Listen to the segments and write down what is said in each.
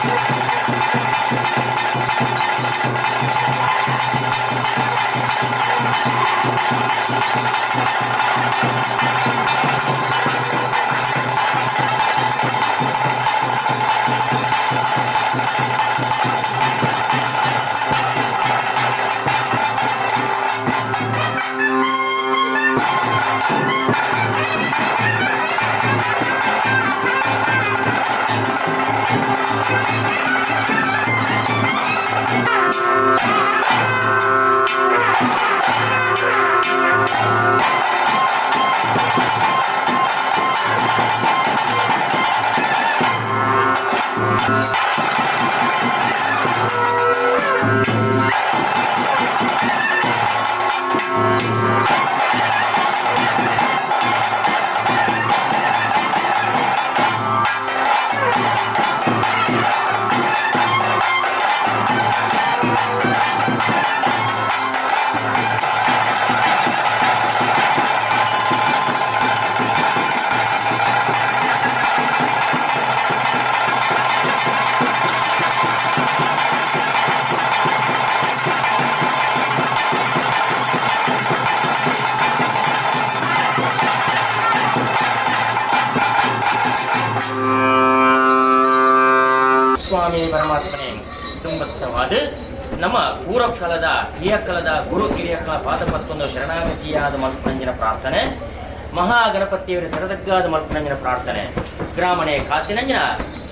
Thank ಸ್ವಾಮಿ ಪರಮಾತ್ಮನೇ ತುಂಬತ್ತವಾದ ನಮ್ಮ ಪೂರ್ವಕಾಲದ ಹಿರಿಯಕ್ಕಲದ ಗುರು ಹಿರಿಯಕ್ಕಲ ಪಾದಪತ್ತೊಂದು ಶರಣಾಗತಿಯಾದ ಮಲ್ಪನಂಜಿನ ಪ್ರಾರ್ಥನೆ, ಮಹಾಗಣಪತಿಯವರ ತರದಗ್ಗಾದ ಮಲ್ಪನಂಜಿನ ಪ್ರಾರ್ಥನೆ, ಗ್ರಾಮಣೆ ಕಾತಿನಂಜಿನ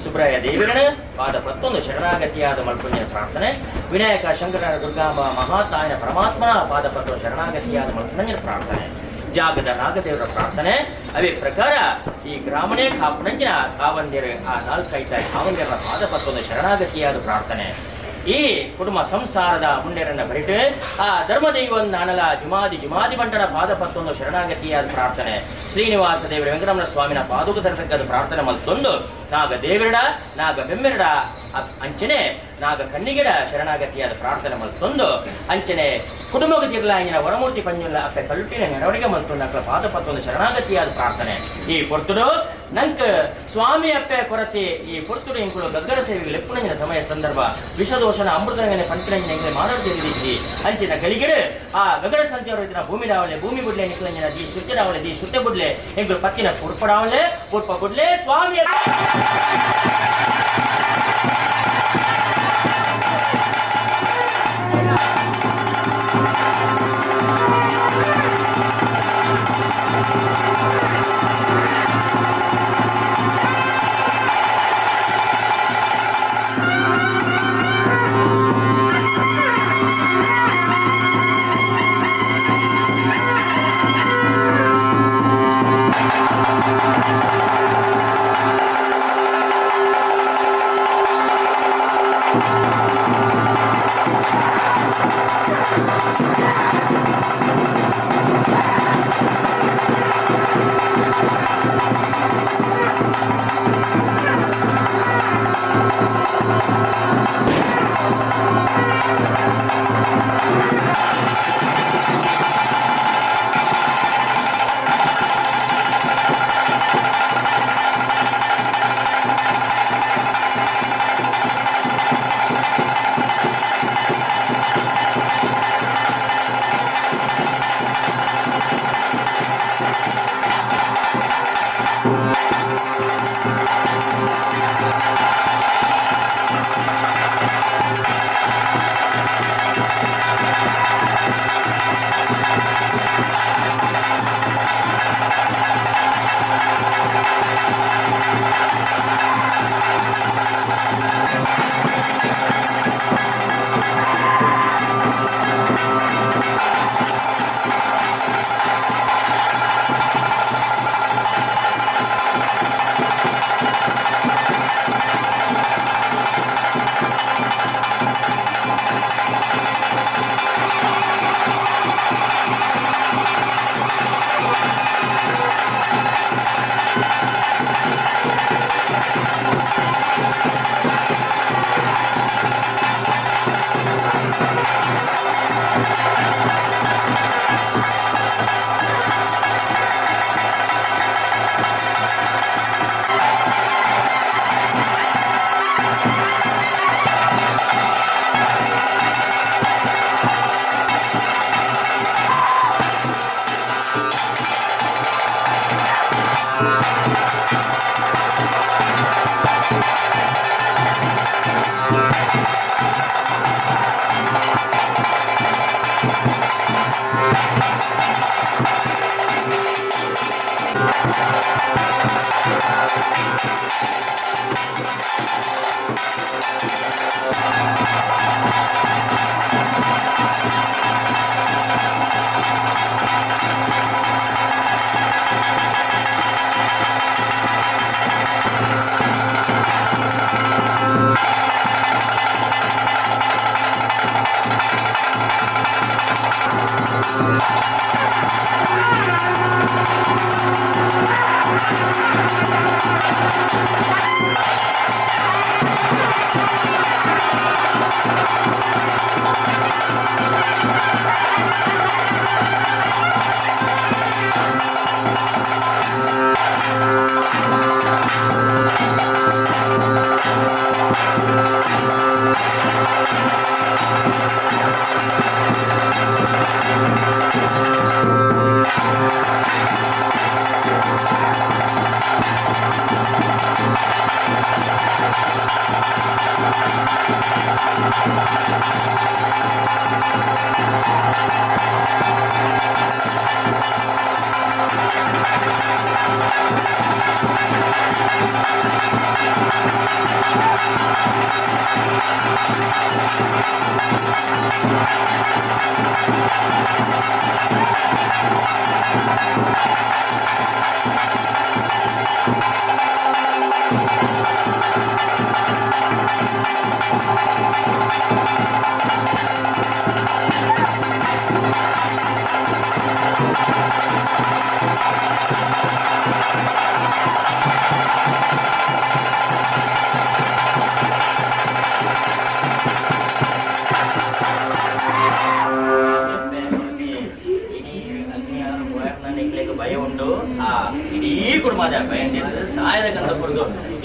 ಸುಬ್ರಾಯ ದೇವಿರಣ ಪಾದಪತ್ತೊಂದು ಶರಣಾಗತಿಯಾದ ಮಲ್ಪಂಜಿನ ಪ್ರಾರ್ಥನೆ, ವಿನಾಯಕ ಶಂಕರ ದುರ್ಗಾಂಬ ಮಹಾತಾಯನ ಪರಮಾತ್ಮನ ಪಾದಪತ್ತು ಶರಣಾಗತಿಯಾದ ಮಲ್ಪನಂಜಿನ ಪ್ರಾರ್ಥನೆ, ಜಾಗದ ನಾಗದೇವರ ಪ್ರಾರ್ಥನೆ. ಅದೇ ಪ್ರಕಾರ ಈ ಗ್ರಾಮಣೇ ಕಾಪನಂಜಿನ ಕಾವಂದಿರು ಆ ನಾಲ್ಕೈತ ಕಾವಂದಿರ ಪಾದಪತ್ತೊಂದು ಶರಣಾಗತಿಯಾದ ಪ್ರಾರ್ಥನೆ. ಈ ಕುಟುಂಬ ಸಂಸಾರದ ಮುಂಡೆರನ್ನ ಬರಿಟು ಆ ಧರ್ಮದೈವೊಂದು ಅನಲ ಜುಮಾದಿ ಜುಮಾದಿ ಬಂಟನ ಪಾದಪತ್ತೊಂದು ಶರಣಾಗತಿಯಾದ ಪ್ರಾರ್ಥನೆ. ಶ್ರೀನಿವಾಸ ದೇವರ ವೆಂಕಟರಮಣ ಸ್ವಾಮಿನ ಪಾದುಕ ತರತಕ್ಕದ ಪ್ರಾರ್ಥನೆ ಮಲ್ತೊಂದು ನಾಗ ದೇವಿರಡ ನಾಗ ಬೆಮ್ಮೆರಡ ಅಂಚನೆ ನಾಗ ಕಣ್ಣಿಗಿಡ ಶರಣಾಗತಿಯಾದ ಪ್ರಾರ್ಥನೆ ಮಲ್ತೊಂದು ಅಂಚನೆ ಕುಟುಂಬಗತಿರ್ಲಾಂಗಿನ ವರಮೂರ್ತಿ ಪಂಜುಲ್ಲ ಅಕ್ಕ ಕಳ್ಳುಟಿನ ನೆರವಣಿಗೆ ಮಲ್ತೊಂದು ಅಕ್ಕ ಪಾದಪತ್ತೊಂದು ಶರಣಾಗತಿಯಾದ ಪ್ರಾರ್ಥನೆ. ಈ ಪೊರ್ತುಡು ನಂಕ್ ಸ್ವಾಮಿ ಅಪ್ಪೆ ಕೊರತೆ ಈ ಪೊರ್ತುಡು ಇಂಕುಲು ಗಗ್ಗರ ಸೇವೆಗೆ ಲೆಪ್ಪುನಂಜಿನ ಸಮಯ ಸಂದರ್ಭ ವಿಷದೋಷನ ಅಮೃತಂಗನೆ ಪಂಪಿನಂಜಿನ ಎಂಕಲೆ ಮಾನವ ಅಂಚಿನ ಗಳಿಗೆಡು ಆ ಗಗನ ಸಂಚಾರ ಭೂಮಿ ರಾವಲೆ ಭೂಮಿ ಬುಡ್ಲೆ ನಿಕ್ಲಂಜಿನ the ಸುತ್ತೆ ರಾವಲೆ the ಸುತ್ತೆ ಬುಡ್ಲೆ ಎಂಕುಲು ಪತ್ತಿನ ಪುರ್ಪಡಾವಲೆ ಪುರ್ಪ ಬುಡ್ಲೆ ಸ್ವಾಮಿ.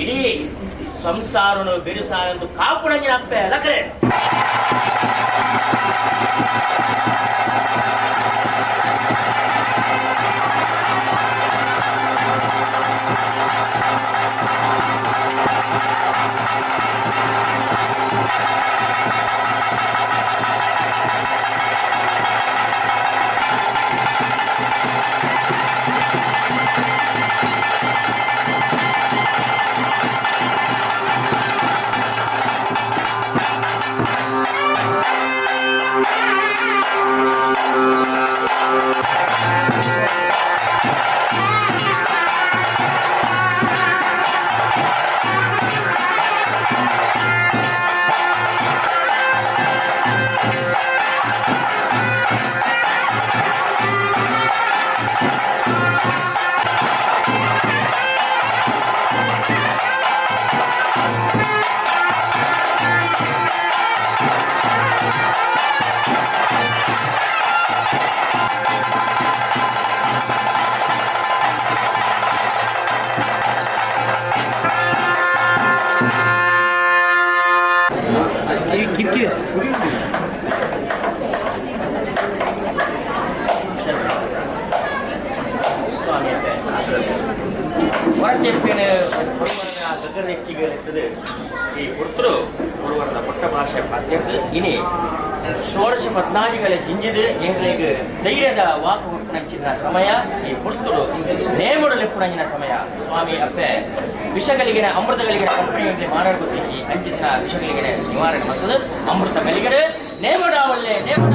ಇಡೀ ಸಂಸಾರನು ಬಿರುಸಾರಂದು ಕಾಪುಣಂಗಿನ ಅಪ್ಪೆ ಲಕರೆ ಈ ಹುರ್ತರು ஒருவரத பொட்ட ಭಾಷೆ ಪಾತ್ಯದ್ದು ಇನಿ ಷೋಡಶ ಪದ್ನಾಜಿಗಳ ಜಿಂಜಿದು ಎಂಗಳಿಗೆ ಧೈರ್ಯದ ವಾಕು ಹುಟ್ಟುನಂಚಿನ ಸಮಯ ಈ ಹುರ್ತರು ನೇಮುಡಲು ಲೆಪ್ಪುನಂಚಿನ ಸಮಯ ಸ್ವಾಮಿ ಅಪ್ಪೆ ವಿಷಗಳಿಗಿನ ಅಮೃತಗಳಿಗಿನ ಕಂಪನಿಯಲ್ಲಿ ಮಾರಾಟ ಗೊತ್ತಿಜ್ಜಿ ಅಂಚಿನ ವಿಷಗಳಿಗಿನ ನಿವಾರಣೆ ಮತ್ತದು ಅಮೃತ ಕಲಿಗರು ನೇಮುಡಾವಲ್ಲೆ ನೇಮುಡ